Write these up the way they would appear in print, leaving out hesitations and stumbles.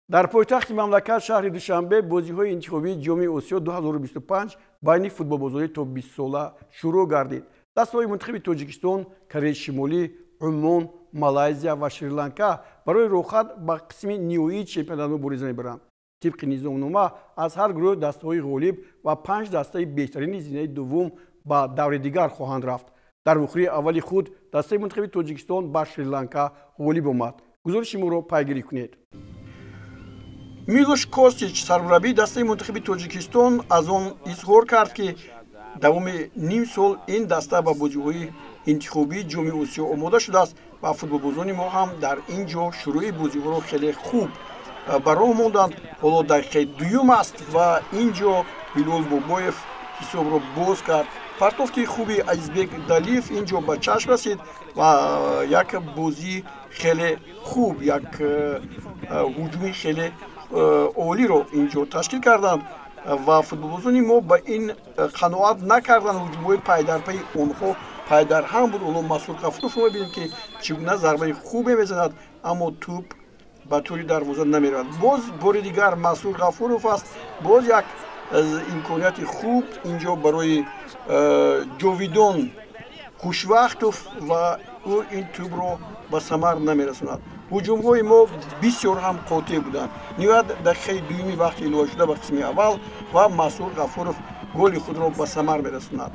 Дар пойтахти мамлакат, шаҳри Душанбе, бозиҳои интихобии Ҷоми Осиё 2025 байни футболбозони то 20 сола шурӯъ гардид. Дастаҳои мунтахиби Тоҷикистон, Кореяи Шимолӣ, Умон, Малайзия ва Шри-Ланка барои роҳхат ба қисми ниҳоии чемпионат мубориза мебаранд. Тибқи низомнома, аз ҳар гурӯҳ дастаҳои ғолиб ва панҷ дастаи беҳтарини зинаи дуввум ба даври дигар хоҳанд рафт. Дар вухӯрии аввали худ дастаи мунтахиби Тоҷикистон бар Шри-Ланка ғолиб омад. Гузориши моро пайгирӣ кунед. Милош Костич, сармураббии дастаи мунтахиби Тоҷикистон, аз он изҳор кард, ки давоми ним сол ин даста ба бозиҳои интихобии Ҷоми Осиё омода шудааст ва футболбозони мо ҳам дар ин ҷо шурӯъи бозиҳоро хеле хуб ба роҳ монданд. Ҳоло дақиқаи дуюм аст ва ин ҷо Билол Бобоев ҳисобро боз кард. Партофти хуби Азизбек Далиев ин ҷо ба чашм расид ва як бозии хеле хуб, як ҳуҷуми хеле олиро ин ҷо ташкил карданд ва футболбозони мо ба ин қаноат накарданд. Ҳуҷумҳои пайдарпайи онҳо пайдарҳам буд. Ҳоло Масур Ғафуров мебинем, ки чӣ гуна зарбаи хубе мезанад, аммо тӯб ба тӯри дарвоза намеравад. Боз бори дигар Масур Ғафуров аст. Боз як имконияти хуб ин ҷо барои Ҷовидон Хушвақтов ва ӯ ин тӯбро ба самар намерасонад. Ҳуҷумҳои мо бисёр ҳам қотеъ буданд. Ниҳоят, дақиқаи дуюми вақти иловашуда ба қисми аввал ва Масур Ғафуров голи худро ба самар мерасонад.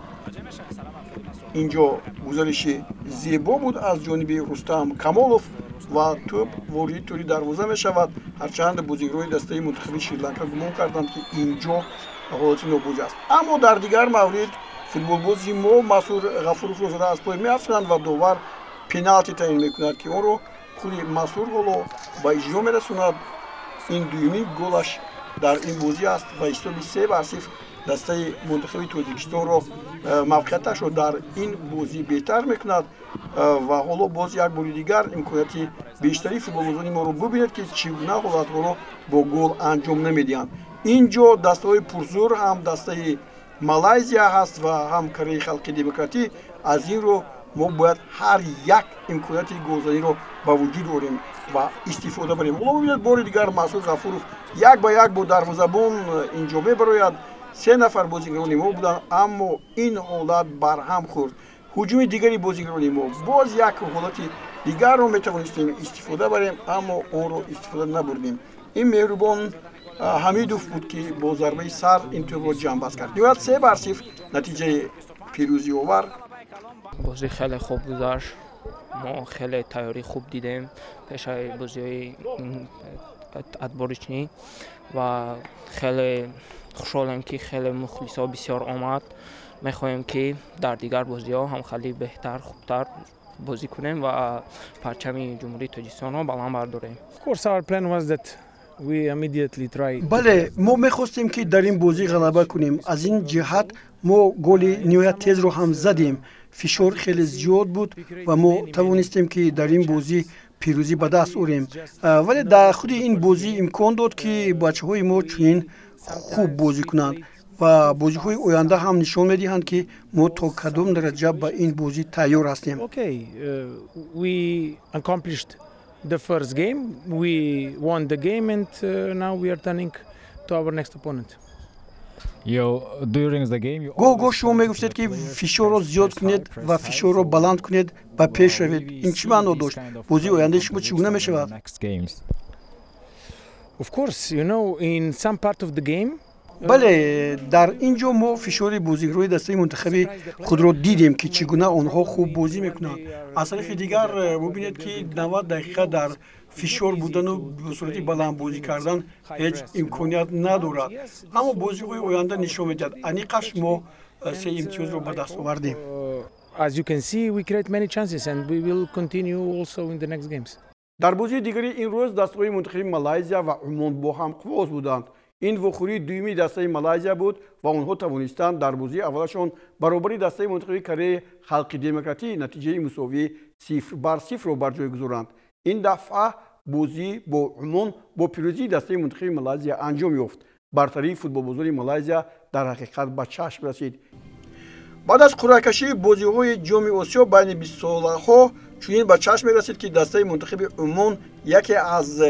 Ин ҷо гузариши зебо буд аз ҷониби Рустам Камолов ва тӯб вориди тӯри дарвоза мешавад, ҳарчанд бозигарони дастаи мунтахаби Шри-Ланка гумон карданд, ки ин ҷо ҳолати нобозӣ аст, аммо дар дигар маврид футболбози мо Масур Ғафуровро зада аз пой меафтанд ва довар пеналти таъин мекунад, ки онро худи Масур ҳоло ба иҷро мерасонад. Ин дуюмин голаш дар ин бозӣ аст ва ҳисоби 3-0 дастаи мунтахаби Тоҷикистонро мавқеияташро дар ин бозӣ беҳтар мекунад. Ва ҳоло боз як бори дигар имконияти бештари футболбозони моро бубинед, ки чӣ гуна ҳолатҳоро бо гол анҷом намедиҳанд. Ин ҷо дастаҳои пурзур, ҳам дастаи Малайзия ҳаст ва ҳам Кореяи Халқи Демократӣ. Аз ин рӯ мо бояд ҳар як имконияти голзаниро ба вуҷуд орем ва истифода барем. Ҳоло бибинед, бори дигар Масуд Ғафуров як ба як бо дарвозабон ин ҷо мебарояд. Се нафар бозигарони мо буданд, аммо ин ҳолат барҳам хӯрд. Ҳуҷуми дигари бозигарони мо, боз як ҳолати дигарро метавонистем истифода барем, аммо онро истифода набурдем. Ин Меҳрубон Ҳамидов буд, ки бо зарбаи сар ин тӯбро ҷамъбаст кард. Ниҳоят, 3-0 натиҷаи пирӯзиовар. Бозӣ хеле хуб гузашт. Мо хеле тайёрӣ хуб дидем пешаи бозиҳои отборочный ва хеле хушҳолем, ки хеле мухлисо бисёр омад. Мехоҳем, ки дар дигар бозиҳо ҳам хеле беҳтар, хубтар бозӣ кунем ва парчами Ҷумҳурии Тоҷикистонро баланд бардорем. Бале, мо мехостем, ки дар ин бозӣ ғалаба кунем. Аз ин ҷиҳат мо голи ниҳоят тезро ҳам задем. Фишор хеле зиёд буд ва мо тавонистем, ки дар ин бозӣ пирӯзӣ ба даст орем, вале дар худи ин бозӣ имкон дод, ки бачаҳои мо чунин хуб бозӣ кунанд ва бозиҳои оянда ҳам нишон медиҳанд, ки мо то кадом дараҷа ба ин бозӣ тайёр ҳастем. The first game, we won the game, and now we are turning to our next opponent. Гоҳ гоҳ шумо мегуфтед, ки фишорро зиёд кунед ва фишорро баланд кунед, ба пеш равед. Ин чӣ маъно дошт? Бозии ояндаи шумо чӣ гуна мешавад? Of course, in some part of the game. Бале, дар ин ҷо мо фишори бозигарони дастаи мунтахаби худро дидем, ки чӣ гуна онҳо хуб бозӣ мекунанд. Аз тарафи дигар, бубинед, ки 90 дақиқа дар фишор будану бо сурати баланд бозӣ кардан ҳеҷ имконият надорад, аммо бозиҳои оянда нишон медиҳад. Аниқаш, мо се имтиёзро ба даст овардем. As you can see, we create many chances and we will continue also in the next games. Дар бозии дигари ин рӯз дастаҳои мунтахаби Малайзия ва Умон бо ҳам қуввоз буданд. Ин вохӯрии дуюми дастаи Малайзия буд ва онҳо тавонистанд дар бозии аввалашон баробари дастаи мунтахаби Кореяи Халқи Демократӣ натиҷаи мусовии 0-0-ро бар ҷой гузоранд. Ин дафъа бозӣ бо Умон бо пирӯзии дастаи мунтахаби Малайзия анҷом ёфт. Бартарии футболбозони Малайзия дар ҳақиқат ба чашм расид. Баъд аз қуръакашии бозиҳои Ҷоми Осиё байни бистсолаҳо чунин ба чашм мерасид, ки дастаи мунтахаби Умон яке аз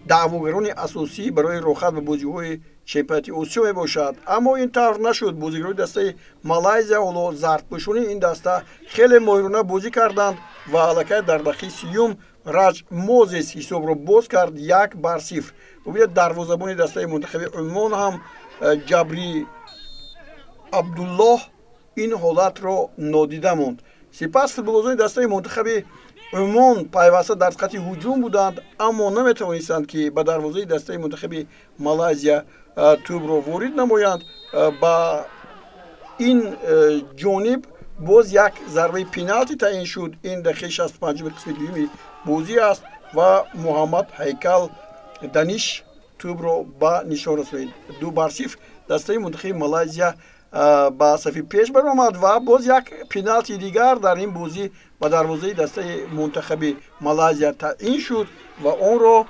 Даъвогарони асосӣ барои роҳхат ба бозиҳои чемпионати Осиё мебошад. Аммо ин тавр нашуд. Бозигарони дастаи Малайзия, ҳоло зардпӯшони ин даста, хеле моҳирона бозӣ карданд ва аллакай дар дақиқаи 30-юм Раҷ Мозес ҳисобро боз кард 1-0. Бубинед, дарвозабони дастаи мунтахаби Умон ҳам Ҷабри Абдуллоҳ ин ҳолатро нодида монд. Сипас футболбозони дастаи мунтахаби Умон пайваста дар хати ҳуҷум буданд, аммо наметавонистанд, ки ба дарвозаи дастаи мунтахаби Малайзия тӯбро ворид намоянд. Ба ин ҷониб боз як зарбаи пеналти таъин шуд. Ин дақиқаи 65-уми қисми дуюми бозӣ аст ва Муҳаммад Ҳайкал Даниш тӯбро ба нишон расонид. 2-0 дастаи мунтахаби Малайзия ба сафи пеш баромад ва боз як пеналти дигар дар ин бозӣ ба дарвозаи дастаи мунтахаби Малайзия таъин шуд ва онро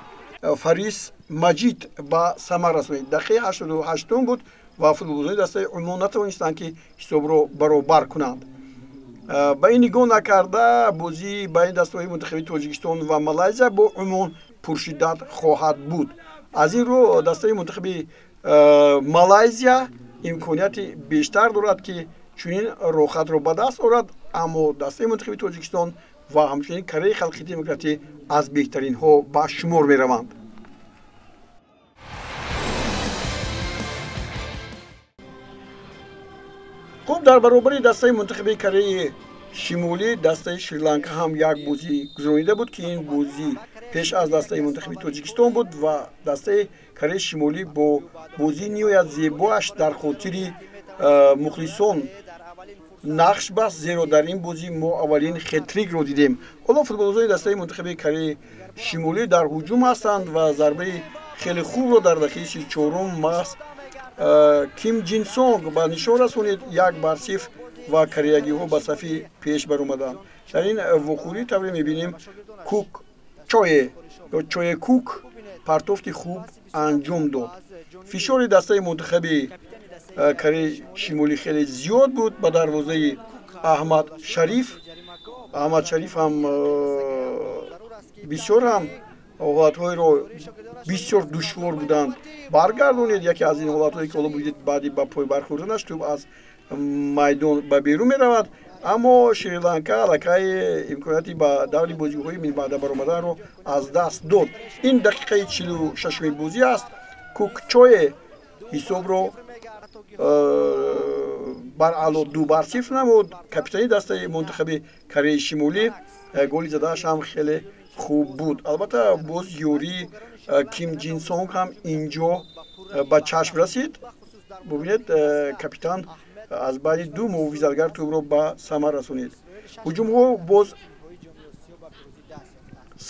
Фарис Маҷид ба самар расонид. Дақиқаи 88-ум буд ва футболбозони дастаи Умон натавонистанд, ки ҳисобро баробар кунанд. Ба ин нигоҳ накарда, бозии байни дастаҳои мунтахаби Тоҷикистон ва Малайзия бо Умон пуршиддат хоҳад буд. Аз ин рӯ дастаи мунтахаби Малайзия имконияти бештар дорад, ки чунин роҳхатро ба даст орад, аммо дастаи мунтахаби Тоҷикистон ва ҳамчунин Кореяи Халқи Демократӣ аз беҳтаринҳо ба шумор мераванд. Хуб, дар баробари дастаи мунтахаби Кореяи Шимолӣ дастаи Шри-Ланка ҳам як бозӣ гузаронида буд, ки ин бозӣ пеш аз дастаи мунтахаби Тоҷикистон буд ва дастаи Кореяи Шимолӣ бо бозии ниҳоят зебоаш дар хотири мухлисон нақш баст, зеро дар ин бозӣ мо аввалин хетрикро дидем. Ҳоло футболбозони дастаи мунтахаби Кореяи Шимолӣ дар ҳуҷум ҳастанд ва зарбаи хеле хубро дар дақиқаи 34-ум маҳз Ким Ҷин Сонг ба нишон расонид 1-0 ва кореягиҳо ба сафи пеш баромаданд. Дар ин вохӯрӣ тавре мебинем, Кук Чое ё Чое Кук партофти хуб анҷом дод. Фишори дастаи мунтахаби Кореяи Шимолӣ хеле зиёд буд ба дарвозаи Аҳмад Шариф. Аҳмад Шариф ҳам бисёр ҳам ҳолатҳоеро бисёр душвор буданд баргардонид. Яке аз ин ҳолатҳое, ки ҳоло будид, баъди ба пой бархӯрданаш тӯб аз майдон ба берун меравад, аммо Шри-Ланка аллакай имконияти ба даври бозиҳои минбаъда баромаданро аз даст дод. Ин дақиқаи 46-уми бозӣ аст. Кукчое ҳисобро баръало 2-0 намуд. Капитани дастаи мунтахаби Кореяи Шимолӣ голи задааш ҳам хеле хуб буд. Албатта, боз ёрии Ким Ҷин Сонг ҳам инҷо ба чашм расид. Бубинед, капитан аз байни ду муҳофизатгар тӯбро ба самар расонид. Ҳуҷумҳо боз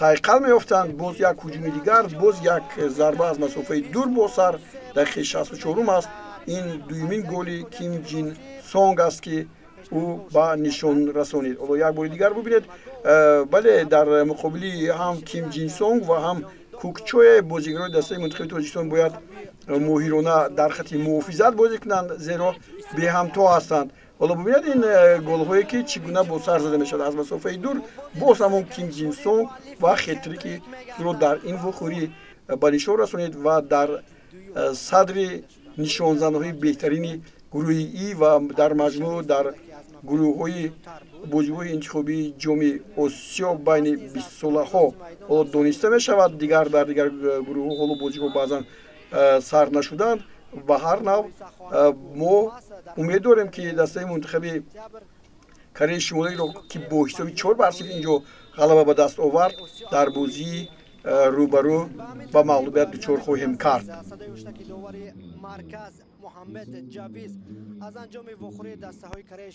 сайқал меёфтанд. Боз як ҳуҷуми дигар, боз як зарба аз масофаи дур бо сар. Дақиқаи 64-ум аст. Ин дуюмин голи Ким Ҷин Сонг аст, ки ӯ ба нишон расонид. Ҳоло як бори дигар бубинед. Бале, дар муқобили ҳам Ким Ҷин Сонг ва ҳам Кукчое бозигарони дастаи мунтахаби Тоҷикистон бояд моҳирона дар хати муҳофизат бозӣ кунанд, зеро беҳамто ҳастанд. Ҳоло бубинед ин голҳое, ки чӣ гуна бо сар зада мешавад аз масофаи дур. Боз ҳамон Ким Ҷин Сонг ва хетрики худро дар ин вохӯрӣ ба нишон расонид ва дар садри нишонзанҳои беҳтарини гурӯҳи И ва дар маҷмӯъ дар гурӯҳҳои бозиҳои интихобии Ҷоми Осиё байни 20-солаҳо ҳоло дониста мешавад. Дигар дар дигар гурӯҳҳо ҳоло бозиҳо баъзан сар нашуданд. Ба ҳар нав мо умед дорем, ки дастаи мунтахаби Кореяи Шимолиро, ки бо ҳисоби 4-0 инҷо ғалаба ба даст овард, дар бозии рӯбарӯ ба мағлубият дучор хоҳем кард.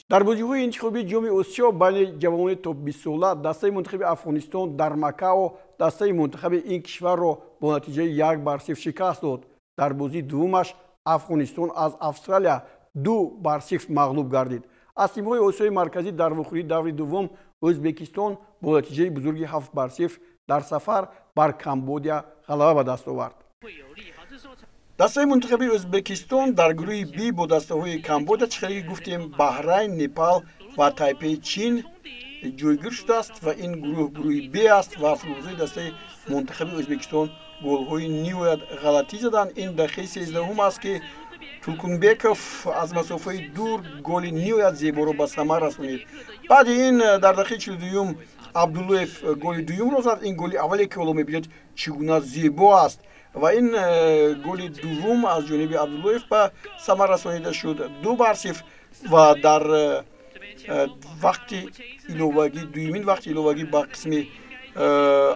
Дар бозиҳои интихобии Ҷоми Осиё байни ҷавонони то 20-сола дастаи мунтахаби Афғонистон дар Макао дастаи мунтахаби ин кишварро бо натиҷаи 1-0 шикаст дод. Дар бозии дуввумаш Афғонистон аз Австралия 2-0 мағлуб гардид. Аз тимҳои Осиёи Марказӣ дар вохӯрии даври дуввум Ӯзбекистон бо натиҷаи бузурги 7-0 дар сафар бар Камбодия ғалаба ба даст овард. Дастаи мунтахаби Ӯзбекистон дар гурӯҳи Б бо дастаҳои Камбодия, чӣ хеле гуфтем, Баҳрайн, Непал ва Тайпеи Чин ҷойгир шудааст ва ин гурӯҳ гурӯҳи Б аст ва футболбозони дастаи мунтахаби Ӯзбекистон Голҳои ниҳоят ғалатӣ заданд. Ин дақиқаи 13-ум аст, ки Тулкунбеков аз масофаи дур голи ниҳоят зеборо ба самар расонид. Баъди ин дар дақиқаи 42-юм Абдуллоев голи дуюмро зад. Ин голи аввале, ки ҳоло мебинед, чӣ гуна зебо аст, ва ин голи дуввум аз ҷониби Абдуллоев ба самар расонида шуд, 2-0. Ва дар вақти иловагӣ, дуюмин вақти иловагӣ ба қисми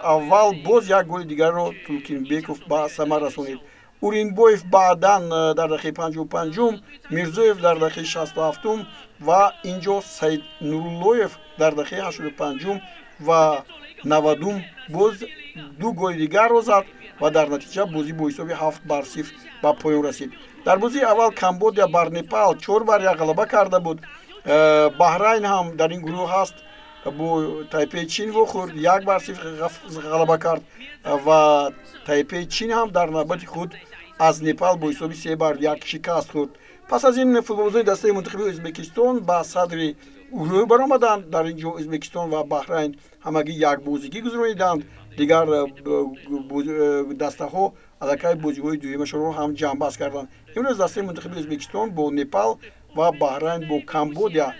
аввал, боз як голи дигарро Тулкинбеков ба самар расонид. Уринбоев баъдан дар дақиқаи 55-ум, Мирзоев дар дақиқаи 67-ум ва инҷо Саид Нуруллоев дар дақиқаи 85-ум ва 90-ум боз ду голи дигарро зад ва дар натиҷа бозӣ бо ҳисоби 7-0 ба поён расид. Дар бозии аввал Камбодия бар Непал 4-1 ғалаба карда буд. Баҳрайн ҳам дар ин гурӯҳ ҳаст, бо Тайпеи Чин вохӯрд, 1-0 ғалаба кард ва Тайпеи Чин ҳам дар навбати худ аз Непал бо ҳисоби 3-1 шикаст хӯрд. Пас аз ин футболбозони дастаи мунтахаби Ӯзбекистон ба садри гурӯҳ баромаданд. Дар ин ҷо Ӯзбекистон ва Баҳрайн ҳамагӣ як бозигӣ гузарониданд. Дигар дастаҳо аллакай бозиҳои дуюмашонро ҳам ҷамъбаст карданд. Имрӯз дастаи мунтахаби Ӯзбекистон бо Непал ва Баҳрайн бо Камбодия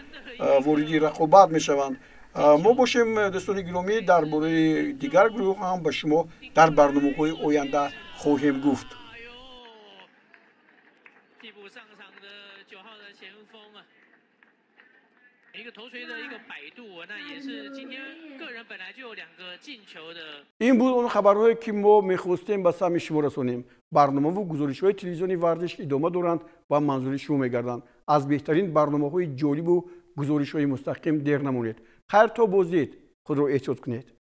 вориди рақобат мешаванд. Мо бошем, дӯстони гиромӣ, дар бораи дигар гурӯҳ ҳам ба шумо дар барномаҳои оянда хоҳем гуфт. 替补上场的9号的前锋啊，一个头锤的一个摆渡，那也是今天个人本来就有两个进球的。 Ин буд он хабарҳое, ки мо мехостем ба самъи шумо расонем. Барномаву гузоришҳои телевизиони «Варзиш» идома доранд ва манзури шумо мегарданд. Аз беҳтарин барномаҳои ҷолибу гузоришҳои мустақим дер намонед. Хайр, то боздид, худро эҳтиёт кунед.